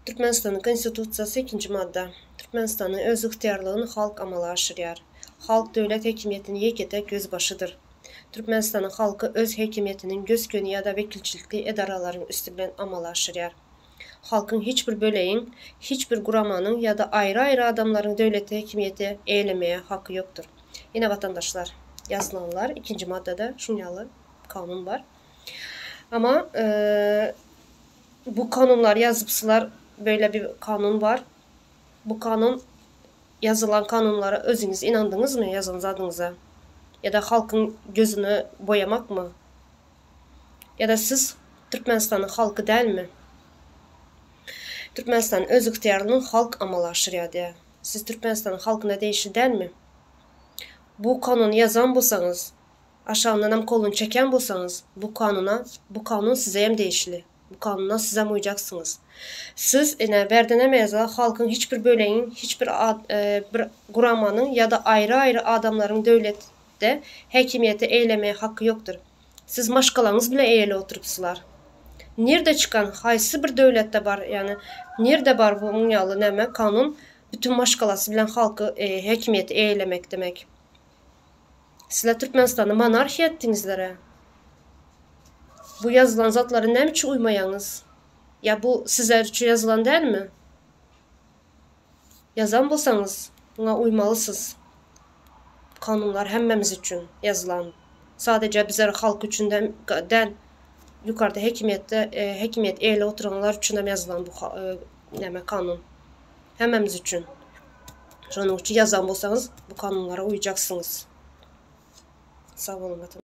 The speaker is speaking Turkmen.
Türkmenistanyň Konstitusiýasy ikinji madda. Türkmenistanyň özygtyýarlygyny halk amala aşyrýar. Halk döwlet häkimiýetiniň ýeke-täk ýüzbaşydyr. Türkmenistanyň halky öz häkimiýetiniň gös-göni ýa-da wekilçilikli edaralaryň üsti bilen amala aşyrýar. Halkyň hiç bir bölegiň, hiç bir guramanyň ýa-da aýry-aýry adamlaryň döwletde häkimiýeti eýelemäge haky ýokdur. Ine watandaşlar, ýazylanlar ikinji maddada şuň ýaly kanun bar. Amma Bu kanunlar ýazypsylar beýle bir kanun bar. Bu kanun ýazylan kanunlara özüňiz inandyňyzmy ýazan zadyňyza? Ýa-da halkyň gözüni boýamakmy? Ýa-da siz Türkmenistanyň halky dälmi? Türkmenistanyň özygtyýarlygyny halk amala aşyrýar diýýär. Siz Türkmenistanyň halkyna degişli dälmi? Bu kanuny ýazan bolsaňyz, Aşagyndanam koluny çeken bolsaňyz, bu kanuna, bu kanun sizeyem degişli. Bu kanuna sizem uýjaksyňyz. Siz, ine, berdenem ýazga, halkyň hiç bir bölegiň, hiç bir bir guramanyň ýa-da aýry-aýry adamlaryň döwletde häkimiýeti eýlemäge haky ýokdur. Siz maşgalaňyz bilen eýeli oturypsylar. Nirde çykan, haýsy bir döwletde bar, ýagny nirde bar buň ýaly näme kanun, bütün maşgalasy bilen halky häkimiýeti eýelemek demek. Sizler Türkmenistany monarhiýa etdiňizlerä. Bu ýazylan zatlara näme üçin uýmaýaňyz? Ýa bu sizler üçin ýazylan dälmi? Ýazan bolsaňyz, muňa uýmalysyz. Kanunlar hemmämiz üçin ýazylan. Sadeje bizler halk üçin däl, ýukarda häkimiýetde häkimiýet eýeli oturanlar üçin hem ýazylan bu näme kanun. Hemmämiz üçin. Şonuň üçin ýazan bolsaňyz bu kanunlara uýjaksyňyz. Sag boluň watan.